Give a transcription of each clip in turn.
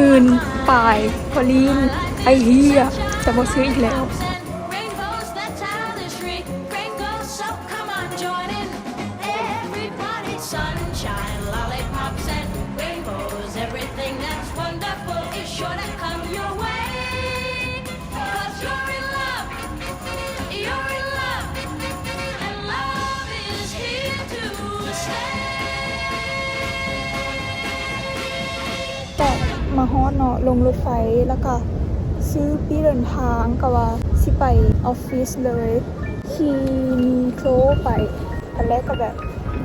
ໝື່ນປາຍກວ່າຫຼຽນ. ໄອ້ເຫຍ ຈະບໍ່ຊື້ອີກແລ້ວ. You're in love, you're in love, and love is here to stay. ແຕ່ມາຮອດເນາະ ລົງລົດໄຟ ແລ້ວກໍຊື້ປີ້ເດີນທາງ ກະວ່າຊິໄປອອບຟິດເລີຍ ຂີ່ມີໂທຣໄປ. ຕອນແລກກໍແບບ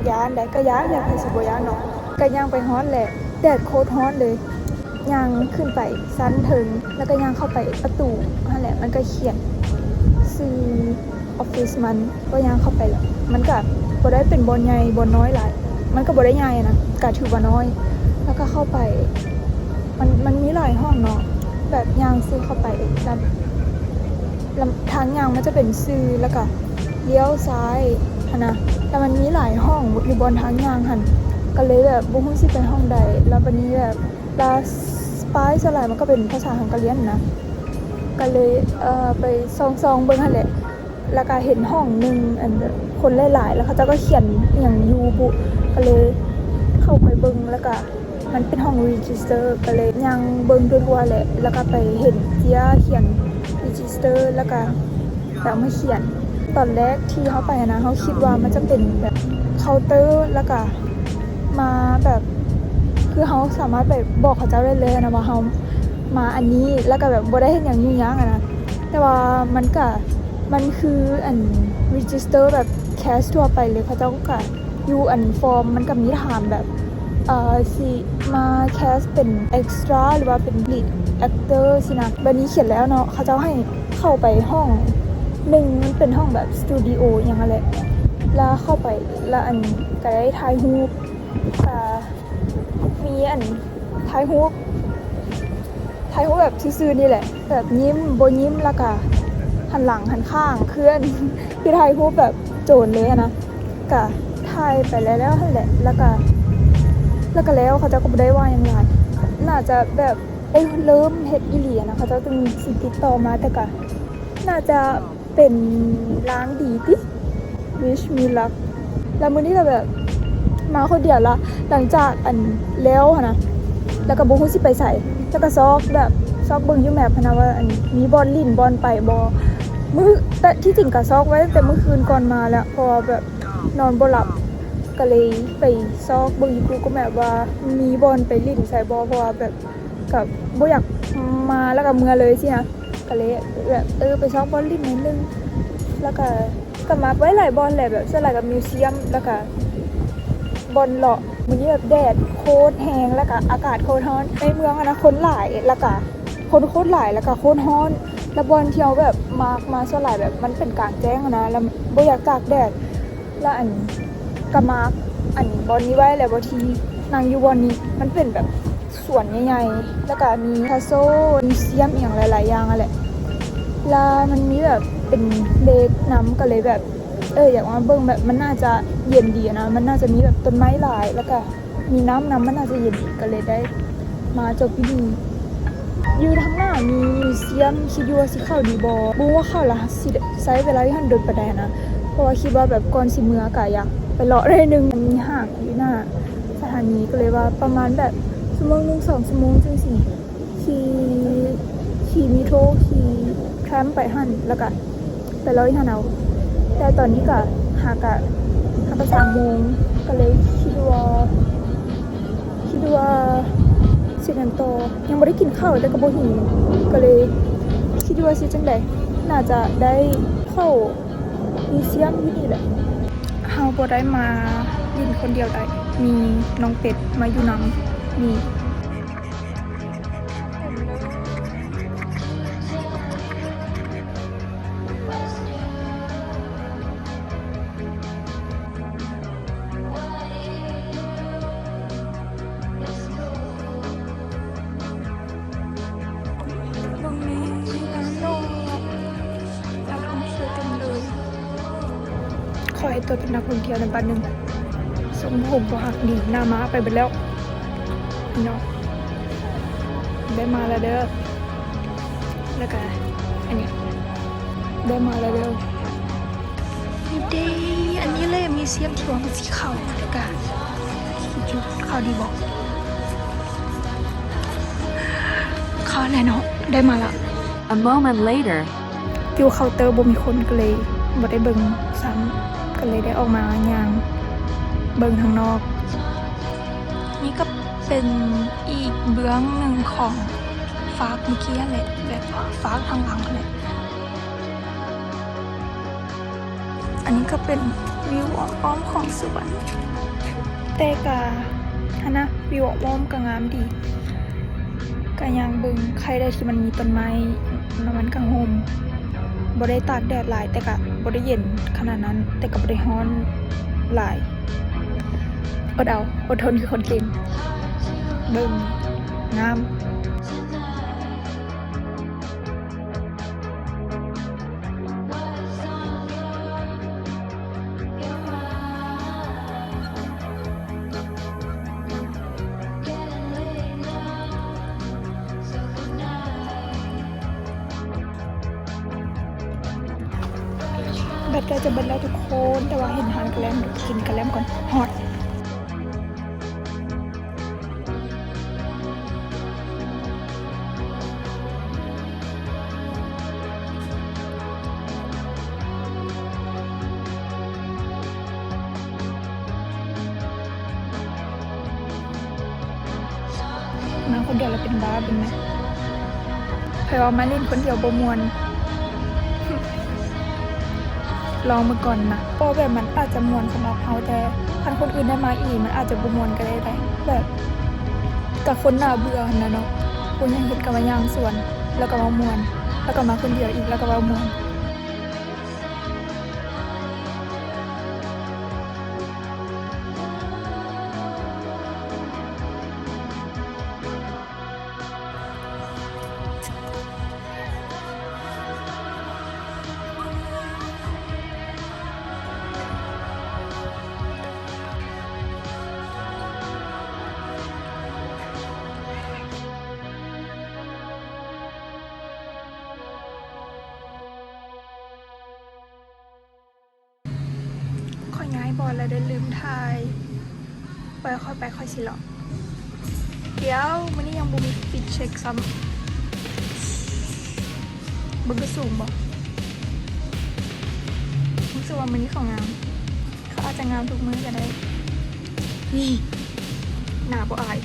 ຢ້ານໃດ໋ ກໍຢ້ານແຫຼະ ໃຜຊິບໍ່ຢ້ານເນາະ. ກໍຍ່າງໄປຮອດແຫຼະ ແດດໂຄດຮ້ອນເລີຍ. ຍ່າງຂຶ້ນໄປຊັ້ນເທິງ ແລ້ວກໍຍ່າງເຂົ້າໄປປະຕູຫັ້ນແຫຼະ ມັນກໍຂຽນຊື່ອອບຟິດມັນ. ກໍຍ່າງເຂົ້າໄປແລ້ວ ມັນກໍບໍ່ໄດ້ເປັນບ່ອນໃຫຍ່ບ່ອນນ້ອຍຫຼາຍ ມັນກໍບໍ່ໄດ້ໃຫຍ່ນະ ກໍຖືວ່ານ້ອຍ. ແລ້ວກໍເຂົ້າໄປ ມັນ ມັນມີຫຼາຍຫ້ອງເນາະ ແບບຍ່າງຊື່ເຂົ້າໄປ ແລ້ວ ແລ້ວທາງຍ່າງມັນຈະເປັນຊື່ ແລ້ວກໍລ້ຽວຊ້າຍຫັ້ນນະ. ແລ້ວມັນມີຫຼາຍຫ້ອງຢູ່ບ່ອນທາງຍ່າງຫັ້ນ ກໍເລີຍແບບບໍ່ຮູ້ຊິໄປຫ້ອງໃດ. ແລ້ວບາດນີ້ແບບ ແລ້ວປ້າຍສ່ວນຫຼາຍມັນກໍເປັນພາສາຮັງກາຣຽນນະ ກໍເລີຍ ເອີ ໄປສ່ອງໆເບິ່ງຫັ້ນແຫຼະ. ແລ້ວກໍເຫັນຫ້ອງໜຶ່ງ ອັນແບບຄົນຫຼາຍໆ ແລ້ວເຂົາເຈົ້າກໍຂຽນອີ່ຫຍັງຢູ່ບຸ ກໍເລີຍເຂົ້າໄປເບິ່ງ. ແລ້ວກໍມັນເປັນຫ້ອງ register ກໍເລີຍຍ່າງເບິ່ງທົ່ວໆແຫຼະ ແລ້ວກໍໄປເຫັນເຈ້ຍຂຽນ register ແລ້ວກໍ ແລ້ວມາຂຽນ. ຕອນແລກທີ່ເຮົາໄປຫັ້ນນະ ເຮົາຄິດວ່າມັນຈະເປັນແບບເຄົາເຕີ ແລ້ວກະມາແບບ ຄືເຮົາສາມາດໄປບອກເຂົາເຈົ້າໄດ້ເລີຍນະວ່າເຮົາມາອັນນີ້ ແລ້ວກະແບບບໍ່ໄດ້ເຮັດຫຍັງຫຍຸ້ງຍາກຫັ້ນນະ. ແຕ່ວ່າມັນກະ ມັນຄືອັນ register ແບບ cash ທົ່ວໄປເລີຍ ເຂົາເຈົ້າກະ ຢູ່ອັນຟອມມັນກໍມີຖາມແບບ ເອີ ຊິມາແຄສເປັນ extra ຫຼືວ່າເປັນ lead actor ຊີ້ນະ. ບາດນີ້ຂຽນແລ້ວເນາະ ເຂົາເຈົ້າໃຫ້ເຂົ້າໄປຫ້ອງໜຶ່ງ ມັນເປັນຫ້ອງແບບສະຕູດິໂອອີ່ຫຍັງຫັ້ນແຫຼະ ລະເຂົ້າໄປ ລະອັນ ກໍໄດ້ຖ່າຍຮູບ ກະມີອັນ ຖ່າຍຮູບ ຖ່າຍຮູບແບບຊື່ໆນີ້ແຫຼະ ແບບຍິ້ມບໍ່ຍິ້ມ ແລ້ວກະຫັນຫຼັງຫັນຂ້າງ ຄືອັນ ຄືຖ່າຍຮູບແບບໂຈນເລີຍຫັ້ນນະ. ກະຖ່າຍໄປແລ້ວໆຫັ້ນແຫຼະ ແລ້ວກະ ແລ້ວກະແລ້ວ ເຂົາເຈົ້າກໍບໍ່ໄດ້ວ່າຫຍັງຫຼາຍ. ໜ້າຈະແບບໄດ້ເລີ່ມເຮັດອີ່ຫຼີຫັ້ນນະ ເຂົາເຈົ້າຈຶ່ງຊິຕິດຕໍ່ມາ ແຕ່ກະໜ້າຈະ ເປັນລາງດີຕິ wish me luck. ແລ້ວມື້ນີ້ກໍແບບມາຄົນດຽວລະ ຫຼັງຈາກອັນແລ້ວຫັ້ນນະ ແລ້ວກໍບໍ່ຮູ້ຊິໄປໃສ ແລ້ວກໍຊອກແບບ ຊອກເບິ່ງຢູ່ແມັບຫັ້ນນະວ່າ ອັນ ມີບ່ອນຫຼິ້ນບ່ອນໄປບໍ່. ມື້ ແຕ່ທີ່ຈິງກໍຊອກໄວ້ຕັ້ງແຕ່ມື້ຄືນກ່ອນມາແລ້ວ ເພາະວ່າແບບນອນບໍ່ຫຼັບ ກໍເລີຍໄປຊອກເບິ່ງຢູ່ Google Map ວ່າມີບ່ອນໄປຫຼິ້ນໃສບໍ່ ເພາະວ່າແບບ ກໍບໍ່ຢາກມາແລ້ວກໍເມືອເລີຍຊີ້ນະ. ກໍເລີຍແບບ ເອີ ໄປຊອກບ່ອນຫຼິ້ນໜ້ອຍໜຶ່ງ ແລ້ວກໍ ກໍມັກໄວ້ຫຼາຍບ່ອນແຫຼະ ແບບສ່ວນຫຼາຍກໍມີວຊຽມ ແລ້ວກໍບ່ອນເລາະ. ມື້ນີ້ແບບແດດໂຄດແຮງ ແລ້ວກໍອາກາດໂຄດຮ້ອນ ໃນເມືອງຫັ້ນນະ ຄົນຫຼາຍ ແລ້ວກໍຄົນໂຄດຫຼາຍ ແລ້ວກໍໂຄດຮ້ອນ. ແລ້ວບ່ອນທີ່ເຮົາແບບມັກມາສ່ວນຫຼາຍແບບມັນເປັນກາງແຈ້ງຫັ້ນນະ ແລ້ວບໍ່ຢາກຕາກແດດ. ແລ້ວອັນ ກະມາກອັນບ່ອນນີ້ໄວ້ແຫຼະ ບ່ອນທີ່ນັ່ງຢູ່ບ່ອນນີ້ ມັນເປັນແບບສວນໃຫຍ່ໆ ແລ້ວກະມີຄາສເຊິລ ມີວຊຽມອີ່ຫຍັງຫຼາຍໆຢ່າງຫັ້ນແຫຼະ. ແລ້ວມັນມີແບບເປັນເລກນຳ ກະເລີຍແບບ ເອີ ຢາກມາເບິ່ງ ແບບມັນໜ້າຈະເຢັນດີຫັ້ນນະ ມັນໜ້າຈະມີແບບຕົ້ນໄມ້ຫຼາຍ ແລ້ວກະ ມີນ້ຳນຳ ມັນໜ້າຈະເຢັນ ກໍເລີຍໄດ້ມາຈົບພິທີ. ຢູ່ທາງໜ້າມີມິວຊຽມ ຄິດຢູ່ວ່າຊິເຂົ້າດີບໍ່ ບໍ່ຮູ້ວ່າເຂົ້າລະຊິໃຊ້ເວລາຢູ່ຫັ້ນດົນປານໃດຫັ້ນນະ ເພາະວ່າຄິດວ່າແບບກ່ອນຊິເມືອກະຢາກໄປເລາະໜ້ອຍໜຶ່ງ. ມັນມີຫ້າງຢູ່ໜ້າສະຖານີ ກໍເລີຍວ່າປະມານແບບຊົ່ວໂມງໜຶ່ງ ສອງຊົ່ວໂມງຈັ່ງຊີ້ ຂີ່ ຂີ່ເມໂທຣ ຂີ່ແທຣມໄປຫັ້ນ ແລ້ວກະໄປລອຍຫັ້ນເອົາ. ແຕ່ຕອນນີ້ກະຫາກະ ຫາກະສາມໂມງ ກະເລີຍຄິດວ່າ ຄິດວ່າຊິແນວໃດຕໍ່ ຍັງບໍ່ໄດ້ກິນເຂົ້າ ແຕ່ກະບໍ່ຫິວ ກະເລີຍຄິດວ່າຊິຈັ່ງໃດ ໜ້າຈະໄດ້ເຂົ້າ ມີຊຽມຢູ່ນີ້ແຫຼະ. ເຮົາບໍ່ໄດ້ມາຫຼິ້ນຄົນດຽວໄດ້ ມີນ້ອງເປັດມາຢູ່ນຳນີ້. ເບິ່ງແນ່ ງາມເນາະ ນັກທ່ອງທ່ຽວເຕັມເລີຍ. ຂໍໃຫ້ຕົວເປັນນັກທ່ອງທ່ຽວນຳບາດໜຶ່ງ. ຊົງຜົມບໍ່ຮັກດີ ໜ້າມ້າໄປເບິດແລ້ວເນາະ. ໄດ້ມາແລ້ວເດີ ແລ້ວກະອັນນີ້ ໄດ້ມາແລ້ວເດີ. ນີ້ເດ້ ອັນນີ້ແຫຼະມີຊຽມທີ່ວ່າມັນຊິເຂົ້າ ແລ້ວກະຊິຈຸດ ເຂົ້າດີບໍ່? ເຂົ້າແລ້ວເນາະ ໄດ້ມາລະ. A moment later. ຢູ່ເຄົາເຕີບໍ່ມີຄົນ ກະເລີຍບໍ່ໄດ້ເບິ່ງຊ້ຳ ກະເລີຍໄດ້ອອກມາຍ່າງເບິ່ງທາງນອກ. ນີ້ກະເປັນອີກເບື້ອງໜຶ່ງຂອງຟາກເມື່ອກີ້ຫັ້ນແຫຼະ ແບບຟາກທາງຫຼັງຫັ້ນແຫຼະ. ອັນນີ້ກະເປັນວິວອ້ອມໆຂອງສວນ ແຕ່ກະຫັ້ນນະ ວິວອ້ອມໆກະງາມດີ. ກະຍ່າງເບິ່ງ ໄຄໄດ້ທີ່ມັນມີຕົ້ນໄມ້ ແລ້ວມັນກະຮົ່ມ ບໍ່ໄດ້ຕາກແດດຫຼາຍ ແຕ່ກະບໍ່ໄດ້ເຢັນຂະໜາດນັ້ນ ແຕ່ກະບໍ່ໄດ້ຮ້ອນຫຼາຍ. ອົດເອົາ ອົດທົນຄືຄົນເກັ່ງ. ເບິ່ງ ງາມ. ແບັດໃກ້ຈະເບິດແລ້ວທຸກຄົນ ແຕ່ວ່າເຫັນຮ້ານກະແລັມ ກິນກະແລັມກ່ອນ ຮອດ. ມາຄົນດຽວແລ້ວເປັນບ້າ ເບິ່ງແມະ. ໃຜວ່າມາຫຼິ້ນຄົນດຽວບໍ່ມ່ວນ? ລອງເບິ່ງກ່ອນນະ ເພາະແບບມັນອາດຈະມ່ວນສຳລັບເຮົາ ແຕ່ຄັນຄົນອື່ນໄດ້ມາອີກ ມັນອາດຈະບໍ່ມ່ວນກະໄດ້ໃດ໋. ແບບ ກະຄົນໜ້າເບື່ອຫັ້ນນະເນາະ ບໍ່ມີຫຍັງເຮັດກະມາຍ່າງສວນ ແລ້ວກະເວົ້າມ່ວນ ແລ້ວກະມາຄົນດຽວອີກ ແລ້ວກະເວົ້າມ່ວນ. ຂ້ອຍຍ້າຍບ່ອນແລ້ວເດີ ລືມຖ່າຍ. ໄປ ຂ້ອຍໄປ ຂ້ອຍຊິເລາະ. ດຽວ ມື້ນີ້ຍັງບໍ່ມີຟິດເຊັກຊ້ຳ. ເບິ່ງຄືສູງບໍ່? ຮູ້ສຶກວ່າມື້ນີ້ເຂົາງາມ. ເຂົາອາດຈະງາມທຸກມື້ກະໄດ້. ນີ້ ໜ້າບໍ່ອາຍ.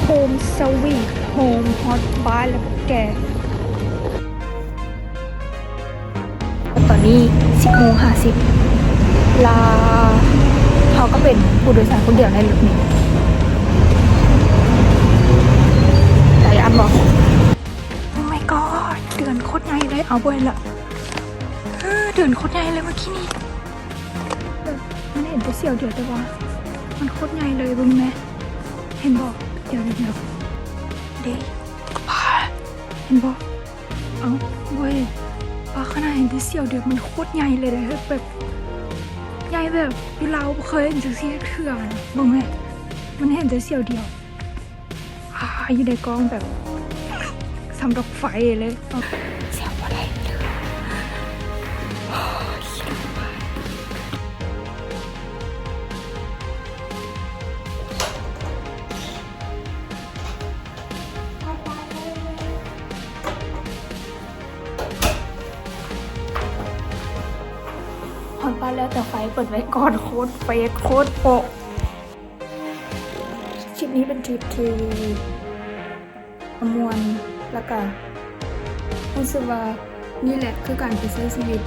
ໂຮມສະວີດໂຮມ ຮອດບ້ານແລ້ວພວກແກ. ຕອນນີ້ສິບໂມງຫ້າສິບ ລະເຮົາກະເປັນຜູ້ໂດຍສານຄົນດຽວໃນລົດນີ້. ໃຈອັນບໍ່? Oh my god ເດືອນໂຄດໃຫຍ່ເລີຍ. ເອົາບໍ່ໄດ້ລະ ເດືອນໂຄດໃຫຍ່ເລີຍເມື່ອກີ້ນີ້. ແບບມັນເຫັນແຕ່ສ່ຽວດຽວ ແຕ່ວ່າມັນໂຄດໃຫຍ່ເລີຍ. ເບິ່ງແມະ ເຫັນບໍ່? ດຽວ ດຽວ ເດ້. ປ ເຫັນບໍ່? ເອົ້າ ເວີຍ ປາຂະໜາດເຫັນແຕ່ສ່ຽວດຽວ ມັນໂຄດໃຫຍ່ເລີຍເດ້ ແບບ ໃຫຍ່ແບບຢູ່ລາວບໍ່ເຄີຍເຫັນຈັ່ງຊີ້ຈັກເທື່ອນະ. ເບິ່ງແມ້ ມັນເຫັນແຕ່ສ່ຽວດຽວ. ອາ ຢູ່ໃນກ້ອງແບບສ່ຳດອກໄຟເລີຍ. ເອົາ ສຽວບໍ່ໄດ້ເລີຍ. ຮອດບ້ານແລ້ວ ແຕ່ໄຟເປີດໄວ້ກ່ອນ. ໂຄດເຟກ ໂຄດໂປະ. ທຣິບນີ້ເປັນທຣິບທີ່ມ່ວນ ແລ້ວກະຮູ້ສຶກວ່ານີ້ແຫຼະຄືການໄປໃຊ້ຊີວິດ